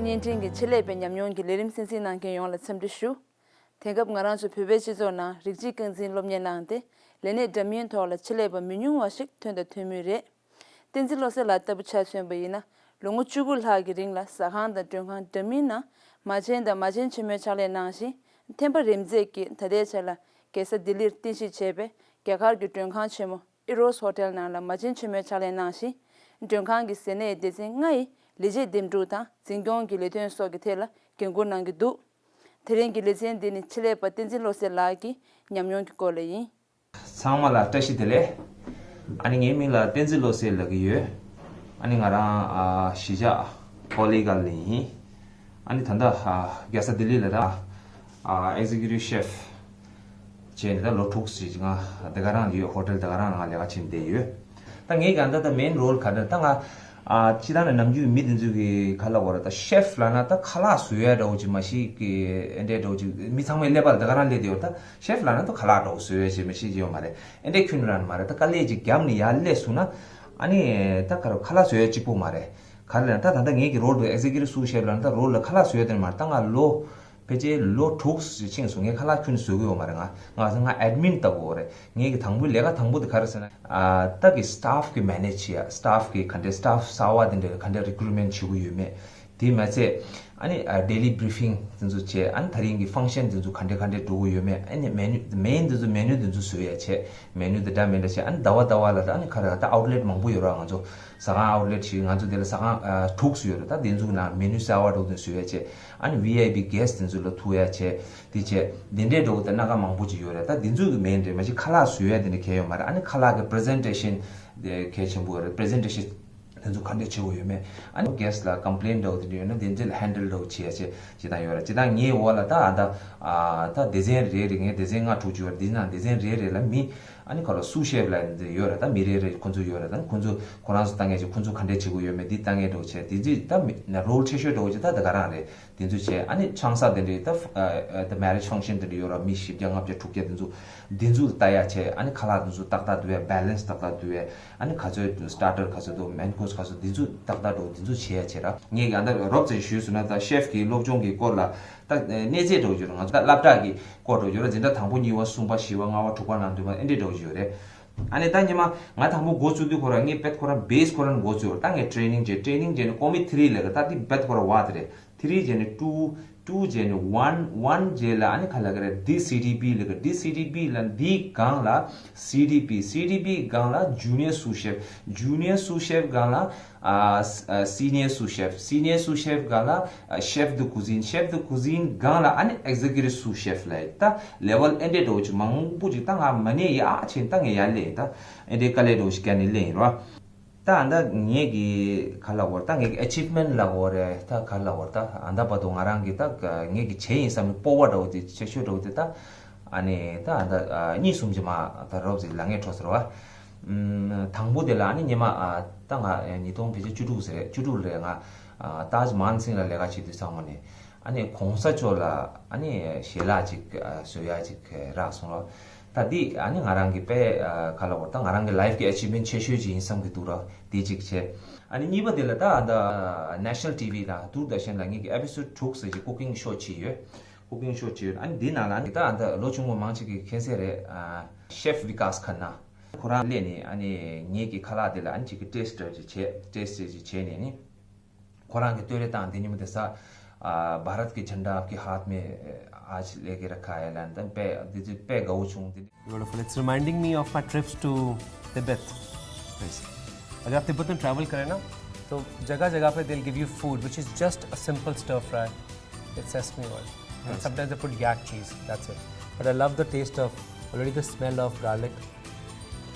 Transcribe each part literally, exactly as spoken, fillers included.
བརྙན་འཕྲིན་གྱི་ཆེད་ལས་པའི་ཉམས་མྱོང་གི་ལས་རིམ་གསན་གཟིགས་གནང་མཁན་ཡོངས་ལ་འཚམས་འདྲི་ཞུ། དེང་སྐབས་ང་རང་ཚོ་བོད་པའི་སྤྱི་ཚོགས་ནང་རིགས་གཅིག་རྐང་འཛིན་སློབ་གཉེར་གནང་སྟེ་ལས་གནས་འདྲ་མིན་ཐོག་ལ་ཆེད་ལས་པ་མི་ཉུང་བ་ཞིག་ཐོན་དང་ཐོན་མུས་རེད། བསྟན་འཛིན་བློ་གསལ་ལགས་ལྟ་བུ་ཆ་མཚོན་པ་ཡིན་ན། ལོ་ངོ་བཅུ་དགུ་ལྷག་གི་རིང་ལ་ཟ་ཁང་དང་མགྲོན་ཁང་འདྲ་མིན་ནང་མ་བྱན་དང་མ་བྱན་ཆེན་མོའི་ཕྱག་ལས་གནང་ཞིང་། ཐེམ་པ་རིམ་འཛེགས་ཀྱིས་ད་ལྟའི་ཆ་ལ་རྒྱལ་ས་ལྡི་ལིར་རྟེན་གཞི་བྱས་པའི་རྒྱ་གར་གྱི་མགྲོན་ཁང་ཆེན་མོ་ཨི་རོས་ཧོ་ཊེལ་ནང་ལ་མ་བྱན་ཆེན་མོའི་ཕྱག་ལས་གནང་ཞིང་། མགྲོན་ཁང་གི་ཟས་གནས་སྡེ་ཚན་ལྔ་ཡི་ལས་བྱེད་འདེམས་སྒྲུག་དང་འཛིན་སྐྱོང་གི་ལས་དོན་སོགས་ཀྱི་ཐད་ལ་འགན་འཁུར་གནང་གི་འདུག་དེ་རིང་གི་ལེ་ཚན་འདི་ནི་ཆེད་ལས་པ་བསྟན་འཛིན་བློ་གསལ་ལགས་ཀྱི་ཉམས་མྱོང་གི་སྐོར་ལ་ཡིན། ཚང་མ་ལ་བཀྲ་ཤིས་བདེ་ལེགས། ཨ་ནི་ངའི་མིང་ལ་བསྟན་འཛིན་བློ་གསལ་ལབ་ཀྱི་ཡོད། ཨ་ནི་ང་རང་ཨ་གཞིས་ཆགས་ཀོ་ལི་གལ་ལ་ཡིན། ཨ་ནི་ད་ལྟ་ཨ་རྒྱལ་ས་ལྡི་ལི་ལ་ད་ཨ་ཨེག་ཟེག་ཀིའུ་ཊིབ་ཤེཕ་བྱས་ནས་ད་ལོ་དྲུག་ཙམ་ང་དེ་ག་རང་ཡོད། ཧོ་ཊེལ་དེ་ག་རང་ང་ལས་ཀ་བྱེད་བསྡད་ཡོད། ད་ངའི་ག་ད་ད་མེན་རོལ་ག་ད་ད་ང་ཨ་སྤྱིར་བཏང་ནས་ནམ་རྒྱུན་མི་དེ་ཚོ་གི་ག་ལབ་དགོས་རེད། ད་ཤེཕ་ལབ་ན་ད་ཁ་ལག་བཟོ་ཡ་འདྲ་བོ་ཅིག་མ་གཞི་གི་ཨེ་འདྲས་འདྲ་བོ་ཅིག་མི་ཚང་མའི་ཀླད་པ་ལ་དེ་ག་རང་སླེབས་བསྡད་ཡོད། ད་ཤེཕ་ལབ་ན་ད་ཁ་ལག་འདྲ་བོ་བཟོ་ཡ་ཅིག་མ་གཞི་ཅིག་ཡོད་མ་རེད། ཨེ་འདྲས་ཁྱོན་རང་མ་རེད། ད་དཀའ་ལས་ཅིག་བརྒྱབ་ནས་ཡར་སླེབས་སོང་ན་ཨ་ནི་ད་ག་རེ་ཁ་ལག་བཟོ་ཡ་གཅིག་པོ་མ་རེད། ག་རེ་ལབ་ན་ད་ད་ལྟ་ངེད་ཀྱི་རོལ་དུ་ཨེག་ཟེག་ཀིའུ་ཊིབ་སུ་ཤེཕ་ལབ་ན་ད་རོལ་ལ་ཁ་ལག་བཟོ་ཡ་དེ་མ་རེད། ད་ང་ལོ་ཕལ་ཆེར་ལོ་དྲུག་ཙམ་ཕྱིན་སོང་། ངས་ཁ་ལག་ཁྱོན་ནས་བཟོ་གི་ཡོད་མ་རེད། ང་ང་ང་ཨེཌ་མིན་ལྟ་བུ་རེད། ངེད་ཀྱི་དང་པོའི་ལས་ཀ་དང་པོ་དེ་ག་རེ་ཟེར་ན། ཨ་ད་གི་སི་ཊཕ་གི་མེ་ནེཇ་བྱེད་ཡ། སི་ཊཕ་གི་ག་འདྲས་སི་ཊཕ་གསར་བ་དེ་འདྲས་ག་འདྲས་རི་ཀུ་རུཊ་མེན་ཊི་བྱེད་དགོས་ཡོད་མེད། དེ་མ་ཚད་ཨ་ནི་ཨ་ཌེ་ལི་བྷི་རི་ཕིང་དེ་ཚོ་བྱས། ཨ་ནི་ད་རིང་གི་ཕང་ཤན་དེ་ཚོ་ག་འདྲས་ག་འདྲས་འགྲོ་གི་ཡོད་མེད། ཨ་ནི་མེ་ནུ་མེན་དེ་ཚོ་མེ་ནུ་དེ་ཚོ་བཟོ་ཡ་བྱས། མེ་ནུ་དེ་འདྲ་མི་འདྲ་བྱས། ཨ་ནི་ཟླ་བ་ཟླ་བ་ལ་ད་ཨ་ནི་ག་རེ་ད་ཨའུཊ་ལེཊ་མང་པོ་ཡོད་ར། ང་ཚོ་ཟ་ཁང་ཨའུཊ་ལེཊ་ཞིག་ང་ཚོ་དེ་ལ་ཟ་ཁང་ཨ་དྲུག་ཙམ་ཡོད་རེད། ད་དེ་ཚོ་ནང་མེ་ནུ་གསར་བ་འགྲོ་དུས་བཟོ་ཡ་བྱས། ཨ་ནི་ཝི་ཨའི་པི་གེ་སི་ཊི་དེ་ཚོ་ལ་ཐུག་ཡ་བྱས། དེ་བྱས་དེ་འདྲའི་འགྲོ་གི་ད་སྣ་ཁ་མང་པོ་ཅིག་ཡོད་རེད། ད་དེ་ཚོ་གི་མེན་རེད། མ་གཞི་ཁ་ལག་བཟོ་ཡ་དེ་འདྲ་གལ་ཡོད་མ་རེད། ཨ་ནི་ཁ་ལག་གི་པི་རི་ཛེན་ཊེ་ཤན་དེ་གལ་ཆེན་པོ་རེད། པི་རི་ཛེན་ཊེ་ཤན་དེ་ཚོ་ག་འདྲས་བྱེད་དགོས་ཡོད་མེད། ཨ་ནི་གེ་སི་ཊི་ལ་ཀམ་པི་ལེན་འདྲ་བོ་དེ་འདྲ་ཡོད་ན་དེ་འདྲས་ལ་ཧན་ཌལ་འདྲ་བོ་བྱེད་ཡ་བྱས་བྱེད་སྟངས་ཡོད་རེད། བྱེད་སྟངས་ངའི་འོག་ལ་ད་ཨ་ད་ཨ་ད་སྡེ་ཚན་རེ་རེ་ངའི་སྡེ་ཚན་ལྔ་དྲུག་ཅིག་ཡོད་རེད། དེ་ནང་སྡེ་ཚན་རེ་རེ་ལ་མི་ཨ་ནི་ཁོ་ལ་སུ་ཤེཕ་ལབ་ཡ་ཡོད་རེད། ད་མི་རེ་རེ་ཁོ་ཚོ་ཡོད་རེད། ད་ཁོ་ཚོ་ཁོ་རང་ཚོ་ལྟ་མཁན་ཅིག་ཁོ་ཚོ་ག་འདྲས་བྱེད་དགོས་ཡོད་མེད་འདི་ལྟ་མཁན་འདྲ་བོ་བྱས། དེ་ཚོས་ད་མི་རོལ་ཆེ་ཤོས་འདྲ་བོ་ཅིག་ད་དེ་ག་རང་རེད། དེ་ཚོ་བྱས། ཨ་ནི་ཆང་ས་དེ་འདྲའི་ད་ཨ་ཨ་ད་མེ་རེཇ་ཕང་ཤན་དེ་འདྲ་ཡོད་ར། མི་བཞི་བརྒྱ་ལྔ་བརྒྱ་དྲུག་བརྒྱ་དེ་ཚོ་དེ་ཚོ་ལ་ལྟ་ཡ་བྱས། ཨ་ནི་ཁ་ལག་དེ་ཚོ་ཏག་ཏག་འདུག་ཡ། བེ་ལེན་སི་ཏག་ཏག་འདུག་ཡ། ཨ་ནི་ག་ཚོད་སི་ཊར་ཊར་ག་ཚོད་འདུག་མེན་ཀོར་སི་ག་ཚོད་འདུག་དེ་ཚོ་ཏག་ཏག་འགྲོ། དེ་ཚོ་བྱེད་ཡ་བྱས་ར། ངས་ཀྱང་ད་རོབ་ཙམ་ཞུས་སོང་ན་ད་ཤེཕ་གི་སློབ་སྦྱོང་གི་སྐོར་ལ་ད་གནས་ཚད་འདྲ་བོ་ཅིག་ཡོད་ར། ང་ཚོ་ད་སློབ་གྲྭ་གི་སྐོར་འདྲ་བོ་ཅིག་ཡོད་ར། འཛིན་གྲྭ་དང་པོ་གཉིས་པ་གསུམ་པ་བཞི་པ་ལྔ་པ་དྲུག་པ་ནང་འདུག་པ་ཨེ་འདྲས་འདྲ་བོ་ཅིག་ཡོད་རེད། ཨ་ནི་ད་སྔོན་མ་ང་དང་པོ་འགོ་བཙུགས་དུས་ཁོ་རང་ངས་བེད་ཁོ་རང་བེ་སི་ཁོ་རང་འགོ་བཙུགས་ཡོད་ར། ད་ངས་ཊེ་རེ་ནིང་བྱས། ཊེ་རེ་ནིང་བྱས་ནས་ཀོ་མི་ཐི་རི་ལབ་ཀྱི་ད་འདི་བེད་ཁོ་རང་ཝ་དེ་རེད། ཐི་རི་བྱས་ནས་ཊུ། ཊུ་བྱས་ནས་ཝན། ཝན་རྗེས་ལ་ཨ་ནི་ག་ལབ་ཀྱི་རེད། འདི་སི་ཌི་པི་ལབ་ཀྱི། འདི་སི་ཌི་པི་ལ་འདིའི་སྒང་ལ་སི་ཌི་པི། སི་ཌི་པི་སྒང་ལ་ཇུ་ནི་ཡར་སུ་ཤེཕ། ཇུ་ནི་ཡར་སུ་ཤེཕ་སྒང་ལ་ཨ་ཨ་སི་ནི་ཡར་སུ་ཤེཕ། སི་ནི་ཡར་སུ་ཤེཕ་སྒང་ལ་ཨ་ཤེཕ་ཌུ་ཀུ་ཟིན། ཤེཕ་ཌུ་ཀུ་ཟིན་སྒང་ལ་ཨ་ནི་ཨེག་ཟེག་ཀུ་ཊིབ་སུ་ཤེཕ་ལབ་ཡ། ད་ལེ་ཝལ་ཨེ་འདྲས་འདྲ་བོ་ཅིག་མང་པོ་ཅིག་ད་ང་མ་ཎི་ཡར་ཕྱིན་ད་ངས་ཡར་སླེབས་ཡིན། ད་ཨེ་འདྲས་དཀའ་ལས་འདྲ་བོ་ཞིག་བརྒྱབ་ནས་སླེབས་ཡིན་རོ། ད་ཨ་ད་ངེད་ཀྱི་ག་ལབ་དགོས་རེད། ད་ངེད་ཀྱི་ཨེ་ཆིབ་མེན་ཊི་ལབ་དགོས་རེད། ད་ག་ལབ་དགོས་རེད། ད་ཨ་ད་བར་དུ་ང་རང་གི་ད་ངེད་ཀྱི་བྱས་ཡིན་བསམ་པའི་སྤོབས་པ་འདྲ་བོ་དེ་ཆེ་ཤོས་འདྲ་བོ་དེ་ད་ཨ་ནི་ད་ཨ་ད་གཉིས་གསུམ་ཅིག་མ་ད་རོབ་ཙམ་ལབ་ངེས་འཕྲོ་ཟེར་བ། ཨམ། དང་པོ་དེ་ལ་ཨ་ནི་སྔོན་མ་ཨ་ད་ང་ཉིས་སྟོང་ཕལ་ཆེར་བཅུ་དྲུག་ཟེར་རེད། བཅུ་དྲུག་རེད། ང་ཨ་ཏཱཇ་མཱན་སིང་ལ་ལས་ཀ་བྱེད་དུས་ཚང་མ་ནས། ཨ་ནི་གོང་ས་མཆོག་ལ་ཨ་ནི་ཞལ་ལག་ཅིག་ཨ་བཟོ་ཡ་ཅིག་རག་སོང་ལོ། ད་འདི་ཨ་ནི་ང་རང་གི་དཔེ་ཨ་ག་ལབ་དགོས་རེད། ད་ང་རང་གི་ལའིཕ་གི་ཨེ་ཆིབ་མེན་ཊི་ཆེ་ཤོས་ཅིག་ཡིན་བསམ་གྱི་འདུག་ར། འདི་གཅིག་བྱས། ཨ་ནི་གཉིས་པ་དེ་ལ་ད་ད་ནེ་ཤ་ནལ་ཊི་ཝི་དང་དུར་དར་ཤན་ལ་ངེད་ཀྱི་ཨེ་པི་སོ་ཌི་དྲུག་ཟེར་གྱི་ཀུ་ཀིང་ཤོ་བྱས་ཡོད། ཀུ་ཀིང་ཤོ་བྱས་ཡོད། ཨ་ནི་འདི་ནང་ལ་ཨ་ནི་ད་ད་ལོ་ཆུང་ངུ་མང་ཆེ་གིས་མཁྱེན་གསལ་རེད། ཨ་ཤེཕ་བི་ཀཱས་ཁན་ན། ཁོ་རང་སླེབས་ནས་ཨ་ནི་ངེད་ཀྱི་ཁ་ལག་དེ་ལ་ཨ་ནི་ཅིག་གི་ཊེ་སི་ཊི་ཅིག་བྱས། ཊེ་སི་ཊི་ཅིག་བྱས་ནས་ནི། ཁོ་རང་གི་བསྟོད་ར་བཏང་། དེ་ཉིན་མོ་དེ་ས་ཨ་भारत के झंडा आपके हाथ में आज लेके रखा है ལབ་ནས་དཔེ་དེ་ཚོ་དཔེ་དགའ་བོ་བྱུང་། དེ། Beautiful. It's reminding me of my trips to Tibet. अगर आप तिब्बत में ट्रैवल करें ना, तो जगह जगह पे they'll give you food which is just a simple stir fry with sesame oil. And sometimes they put yak cheese. That's it. But I love the taste of, already the smell of garlic.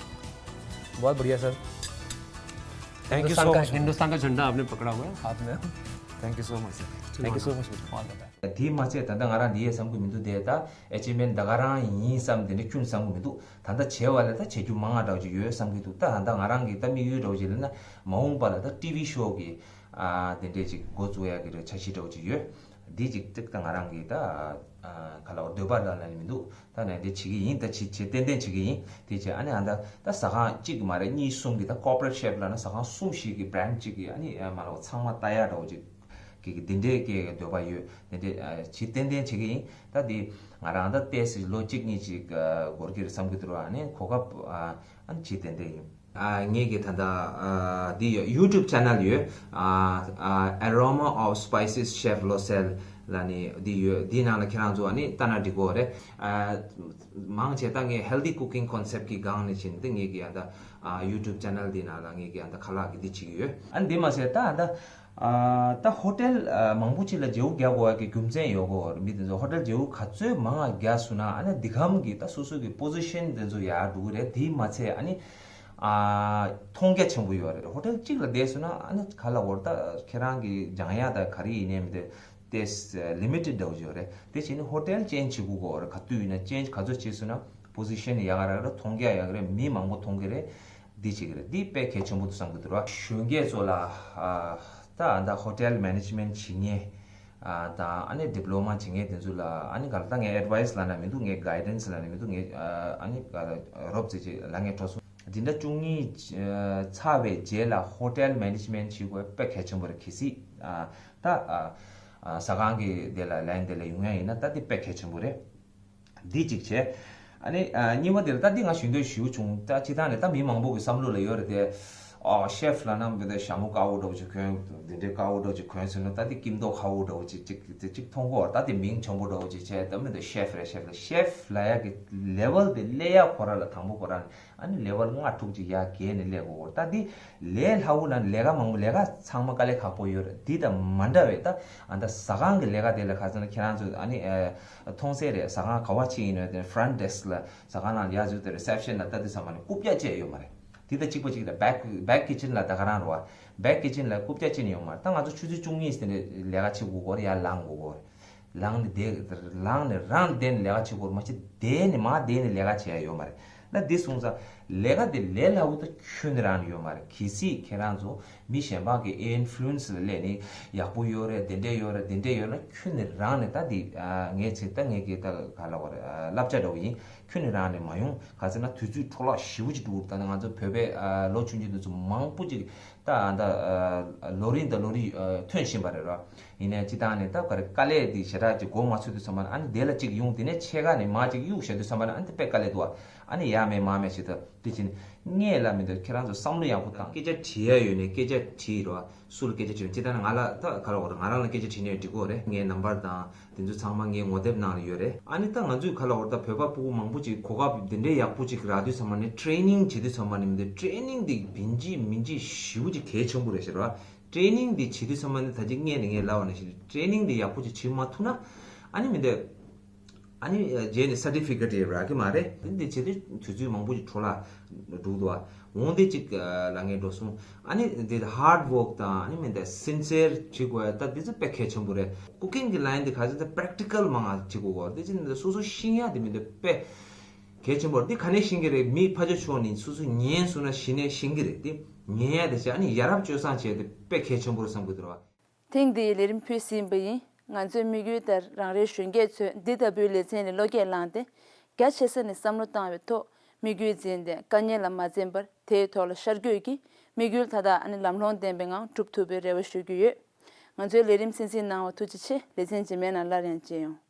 बहुत बढ़िया sir. Thank you so much. Hindustan का झंडा आपने पकड़ा हुआ है हाथ में। Thank you so much sir. Thank you so much. All the best. དེ་མ་ཚད་ད་ལྟ་ང་རང་འདི་ཡས་བསམ་གྱི་མི་འདུག་དེ་ད་ཨེ་ཆིབ་མེན་ཊི་ད་ག་རང་ཡིན་བསམ་དེ་འདྲ་ཁྱོན་བསམ་གྱི་མི་འདུག་ད་ལྟ་བྱས་པ་ལས་ད་བྱེད་རྒྱུ་མང་ང་འདྲ་བོ་ཅིག་ཡོད་བསམ་གྱི་འདུག་ད་ད་ལྟ་ང་རང་གི་ད་དམིགས་ཡུལ་འདྲ་བོ་ཅིག་ལབ་ན་མ་འོངས་པ་ལ་ད་ཊི་ཝི་ཤོ་གི་ཨ་དེ་འདྲས་ཅིག་འགོ་བཙུགས་ཡག་གི་འཆར་གཞི་འདྲ་བོ་ཅིག་ཡོད། འདི་ཅིག་ཅིག་ད་ང་རང་གི་ད་ཨ་ག་ལབ་འདོད་པ་ལ་ལ་ནི་མི་འདུག་ད་ནས་འདི་བྱེད་ཀྱི་ཡིན། ད་བྱེད་བྱེད་ཏན་ཏན་བྱེད་ཀྱི་ཡིན། དེ་བྱས་ཨ་ནི་ཨ་ད་ད་ཟ་ཁང་གཅིག་གི་མ་རེད། གཉིས་གསུམ་གི་ད་ཀོར་པོ་རེཊ་ཤེཕ་ལབ་ན་ཟ་ཁང་གསུམ་བཞི་གི་བྷི་རེན་ཌི་གཅིག་གི་ཨ་ནི་ཨ་མ་ལོ་ཚང་མ་ལྟ་ཡག་འདྲ་བོ་ཅིག་འདི་འདྲའི་སྐད་འདོད་པ་ཡོད། དེ་འདྲའི་ཨ་ཇི་ཏན་ཏན་བྱེད་ཀྱི་ཡིན། ད་འདི་ང་རང་ད་ཏོག་ཙམ་ལོ་གཅིག་གཉིས་ཅིག་ཨ་འགོར་གྱི་རེད་བསམ་གྱི་འདུག་ར། ཨ་ནི་གོ་སྐབས་ཨ་ཨ་ནི་ཇི་ཏན་ཏན་ཡིན། ཨ་ངེད་ཀྱི་ད་ལྟ་ཨ་འདི་ཡོད། YouTube channel ཡོད། ཨ་ཨ་Aroma of Spices Chef Losel ལབ་ནི་འདི་ཡོད། འདི་ནང་ལ་ཁྱེད་རང་ཚོ་ཨ་ནི་ལྟ་ན་འགྲིག་གོ་རེད། ཨ་མང་ཆེ་ད་ངས་healthy cooking concept གི་སྒང་ནས་ཕྱིན་ཏེ་ངེད་ཀྱི་ཨ་ད་ཨ་YouTube channel འདི་ནང་ལ་ངེད་ཀྱི་ཨ་ད་ཁ་ལག་གི་འདི་བྱེད་ཀྱི་ཡོད། ཨ་འདི་མ་ཟད་ད་ཨ་ད་ཨ་ད་ཧོ་ཊེལ་ཨ་མང་པོ་ཅིག་ལ་བརྗེ་པོ་རྒྱག་དགོས་པ་གི་རྒྱུ་མཚན་ཡོད་གོ། མི་དེ་ཚོ་ཧོ་ཊེལ་བརྗེ་པོ་ག་ཚོད་མང་ང་རྒྱག་སོང་ན་ཨ་ནི་འདི་གམ་གི་ད་སོ་སོ་གི་པོ་ཟི་ཤན་དེ་ཚོ་ཡར་འགྲོ་གི་རེད། དེ་མ་ཚད་ཨ་ནི་ཨ་མཐོང་རྒྱ་ཆེན་པོ་ཡོད་རེད། ཧོ་ཊེལ་གཅིག་ལ་བསྡད་སོང་ན་ཨ་ནི་ག་ལ་བོར་ད་ཁྱེད་རང་གི་སྦྱང་ཡ་ད་ག་རེ་ཡིན་ནའི་མི་དེ་ཏོག་ཙམ་ལི་མི་ཊེཌ་འདྲ་བོ་ཅིག་ཡོད་རེད། དེ་བྱས་ནས་ཧོ་ཊེལ་ཅེན་ཇི་བྱེད་དགོས་གོ་རེད། ག་དུས་ཡིན་ན་ཅེན་ཇི་ག་ཚོད་བྱས་སོང་ན་པོ་ཟི་ཤན་ཡག་ག་རག་རེད། མཐོང་རྒྱ་ཡག་ག་རེད། མི་མང་པོ་མཐོང་གི་རེད། འདི་བྱེད་ཀྱི་རེད། འདི་དཔེ་གལ་ཆེན་པོ་འདུག་བསམ་གྱི་འདུག་ར། གཞོན་སྐྱེས་ཚོ་ལ་ཨ་ད་ཨ་ད་ཧོ་ཊེལ་མེ་ནེ་ཇི་མེན་ཊི་བྱེད་མཁན་ཨ་དང་ཨ་ནི་ཌི་པི་ལོ་མ་བྱེད་མཁན་དེ་ཚོ་ལ་ཨ་ནི་ག་ལ་ད་ངས་ཨེཌ་ཝའི་སི་ལབ་ན་མི་འདུག་ངས་གའི་ཌན་སི་ལབ་ན་མི་འདུག་ངས་ཨ་ནི་ག་ལ་རོབ་ཙམ་ཅིག་ལབ་མཁན་འཕྲོ་སོང་། འདི་འདྲ་བཅུ་གཉིས་ཚར་བའི་རྗེས་ལ་ཧོ་ཊེལ་མེ་ནེ་ཇི་མེན་ཊི་བྱེད་དགོས་དཔེ་གལ་ཆེན་པོ་རེད། གལ་སྲིད་ཨ་ད་ཨ་ཟ་ཁང་གི་དེ་ལ་ལན་དེ་ལ་ཡོང་ཡ་ཡིན་ན་ད་འདི་དཔེ་གལ་ཆེན་པོ་རེད། འདི་གཅིག་བྱས། ཨ་ནི་ཨ་གཉིས་པ་དེ་ལ་ད་འདི་ང་ཞུ་འདོད་ཞུ་བྱུང་། ད་སྤྱིར་བཏང་ནས་ད་མི་མང་པོ་གི་བསམ་བློ་ལ་ཡོད་རེད་དེ། ཨ་ཤེཕ་ལབ་ན་མི་འདི་ཞྭ་མོ་དཀར་པོ་འདྲ་བོ་ཅིག་གོན། འདི་འདྲའི་དཀར་པོ་འདྲ་བོ་ཅིག་གོན་སོང་ན་ད་འདི་སྐྱིད་མདོག་ཁ་པོ་འདྲ་བོ་ཅིག་ཅིག་ཅིག་མཐོང་གོ། ད་འདི་མིང་ཆེན་པོ་འདྲ་བོ་ཅིག་བྱས། ད་མི་འདི་ཤེཕ་རེད། ཤེཕ་ལ་ཤེཕ་ལབ་ཡ་གི་ལེ་ཝལ་དེ་སླེབས་ཡ་ཁོ་རང་ལ་དང་པོ་ཁོ་རང་ནས་ཨ་ནི་ལེ་ཝལ་ལྔ་དྲུག་ཅིག་ཡར་བརྒལ་ནས་སླེབས་དགོས་གོ། ད་འདི་ལས་སླ་པོ་ལ་ལས་ཀ་མང་པོ། ལས་ཀ་ཚང་མ་དཀའ་ལས་ཁག་པོ་ཡོད་རེད། འདི་དང་མ་འདྲ་བའི་ད་ཨ་ད་ཟ་ཁང་གི་ལས་ཀ་དེ་ལ་ཁ་སང་ཁྱེད་རང་ཚོ་ཨ་ནི་ཨ་མཐོང་གསལ་རེད། ཟ་ཁང་ག་བ་ཕྱིན་ཡིན་ན་དེ་ཕ་རོན་ཊི་ཌེ་སི་ལ་ཟ་ཁང་ནང་ཡར་འཛུལ་ཏེ་རི་སེབ་ཤན་ལ་ལྟ་དུས་ཙམ་པ་ནས་རྐུབ་བཀྱག་བཅད་ཡོད་མ་རེད། དེ་དང་གཅིག་པ་གཅིག་རེད། བེག་བེག་ཀི་ཅན་ལ་ད་ག་རང་རེད་བ། བེག་ཀི་ཅན་ལ་རྐུབ་བཀྱག་བཅད་ནས་ཡོང་མ་རེད། ད་ང་ཚོ་ཆུ་ཚོད་བཅུ་གཉིས་ཟིན་ནས་ལས་ཀ་བྱེད་དགོས་གོ་རེད། ཡར་ལངས་དགོས་གོ་རེད། ལངས་ནས་བསྡད། ལངས་ནས་རང་བསྡད་ནས་ལས་ཀ་བྱེད་དགོས་རེད། མ་གཞི་བསྡད་ནས་མར་བསྡད་ནས་ལས་ཀ་བྱེད་ཡ་ཡོད་མ་རེད། ད་འདི་སོང་ཙང་ལས་ཀ་དེ་ལས་སླ་པོ་ད་ཁྱོན་ནས་རང་ནས་ཡོད་མ་རེད། གལ་སྲིད་ཁྱེད་རང་ཚོ་མི་གཞན་པ་གི་ཨིན་ཕུ་ལུ་ཨེན་སི་ལ་སླེབས་ནས་ཡག་པོ་ཡོད་རེད། དེ་འདྲས་ཡོད་རེད། དེ་འདྲས་ཡོད་ན་ཁྱོན་ནས་རང་ནས་ད་འདི་ཨ་ངས་ཚིག་ད་ངས་ཀྱི་ད་ག་ལ་བ་རེད། ཨ་བསླབ་བྱ་འདྲ་བོ་ཡིན། ཁྱོན་ནས་རང་ནས་མ་ཡོང་། ག་ཚོད་ན་དུས་ཚོད་འཕྲོ་བརླག་ཞེ་པོ་ཅིག་འགྲོ་གི་རེད། ད་ནི་ང་ཚོ་བོད་པའི་ཨ་ལོ་ཆུང་ཆུང་དེ་ཚོ་མང་པོ་ཅིག་ད་ཨ་ད་ཨ་ལོ་རིམ་དང་ལོ་རིམ་ཨ་ཐོན་བཞིན་པ་རེད་ར། ཡིན་ནའི་སྤྱིར་བཏང་ནས་ད་ག་རེ་དཀའ་ལས་དེ་ཞེ་དྲག་ཅིག་མགོ་མ་ཚོས་དུས་ཙམ་པ་ནི་ཨ་ནི་དེ་ལ་ཅིག་ཡོང་། དེ་ནས་ཕྱེད་ཀ་ནས་མར་ཅིག་གཡུག་བཞག་དུས་ཙམ་པ་ནི་ཨ་ནི་དེ་དཔེ་དཀའ་ལས་འདུག་ཨ་ནི་ཡར་མེད་མར་མེད་ཞིག་ད་དེ་བྱས་ནས་ངས་ལབ་མི་འདུག་ཁྱེད་རང་ཚོ་བསམ་བློ་ཡག་པོ་བཏང་། སྐད་ཆ་དྲི་ཡ་ཡོད་ནའི་སྐད་ཆ་དྲིས་རོགས། སུ་ལ་སྐད་ཆ་དྲིས་ཡོད། སྤྱིར་བཏང་ནས་ང་ལ་ད་ག་རེ་བ་རེད། ང་རང་ལ་སྐད་ཆ་དྲིས་ནའི་འགྲིག་གོ་རེད། ངའི་ནམ་བར་དང་དེ་ཚོ་ཚང་མ་ངའི་ངོ་དེབ་ནང་ལ་ཡོད་རེད། ཨ་ནི་ད་ང་ཚོས་ག་རེ་བ་རེད། ད་བོད་པ་ཕྲུ་གུ་མང་པོ་ཅིག་གོ་སྐབས་དེ་འདྲའི་ཡག་པོ་ཅིག་རག་དུས་ཙམ་པ་ནི་ཊེ་རེ་ནིང་བྱེད་དུས་ཙམ་པ་ནི་མི་འདུག་ཊེ་རེ་ནིང་དེ་ཡིན་གཅིག་མིན་གཅིག་ཞེ་པོ་ཅིག་གལ་ཆེན་པོ་རེད་ཟེར་བ། ཊེ་རེ་ནིང་འདི་བྱེད་དུས་ཙམ་པ་ནི་ད་ཅི་སྔས་ནས་ངས་ལབ་པ་ནང་བཞིན་ཊེ་རེ་ནིང་འདི་ཡག་པོ་ཅིག་བྱེད་མ་ཐུབ་ན་ཨ་ནི་མི་འདི་ཨ་ནི་རྗེས་ནས་སར་ཊི་ཕི་ཀེཊ་ཡང་རག་གི་མ་རེད། འདི་བྱེད་དུས་དུས་ཚོད་མང་པོ་ཅིག་འཕྲོ་བརླག་འགྲོ་གི་འདུག་བ། འོན་ཏེ་ཅིག་ལབ་མཁན་འགྲོ་སོང་། ཨ་ནི་འདི་ཧར་ཌི་ཝོག་དང་ཨ་ནི་མི་འདི་སིན་སེར་བྱེད་དགོས་ཡ་ད་འདི་ཚོ་དཔེ་གལ་ཆེན་པོ་རེད། ཀུ་ཀིང་གི་ལའིན་འདི་ག་ཚོད་ད་པེ་རེག་ཊི་ཀལ་མང་ང་བྱེད་དགོས་གོ། འདི་ཅི་འདི་སོ་སོ་ཤེས་ཡ་འདི་མི་འདི་དཔེ་གལ་ཆེན་པོ་རེད། འདི་ག་ནས་ཤེས་ཀྱི་རེད། མི་ཕ་ཆོས་ཕྱོགས་ནས་སོ་སོ་ཉན་སོང་ན་གཞི་ནས་ཤེས་ཀྱི་རེད། དེ་ཉན་ཡ་དེ་བྱས་ཨ་ནི་ཡ་རབས་སྤྱོད་བཟང་བྱས་ཏེ་དཔེ་གལ་ཆེན་པོ་རེད་བསམ་གྱི་འདུག་ར། ཐེངས་འདིའི་ལས་རིམ་ཕུད་ཟིན་པ་ཡིན། ང་ཚོའི་དམིགས་ཡུལ་ལྟར་རང་རེའི་གཞོན་སྐྱེས་ཚོས་འདི་ལྟ་བུའི་ལེ་ཚན་ལ་བློ་སྐྱེད་བླངས་ཏེ། རྒྱ་ཆེ་ས་ནས་བསམ་བློ་བཏང་བའི་ཐོག་དམིགས་ཡུལ་འཛིན་ཏེ་དཀའ་ངལ་ལ་མ་འཛེམས་པར་དེའི་ཐོག་ལ་ཤར་བསྐྱོད་ཀྱིས་དམིགས་ཡུལ་མཐའ་དག་ཨ་ནི་ལམ་ལྷོང་ལྡན་པའི་ངང་འགྲུབ་ཐུབ་པའི་རེ་བ་ཞུ་རྒྱུ་ཡོད། ང་ཚོའི་ལས་རིམ་གསན་གཟིགས་གནང་བར་ཐུགས་རྗེ་ཆེ། ལེ་ཚན་རྗེས་མའི་ནང་སླར་ཡང་མཇལ་ཡོང་།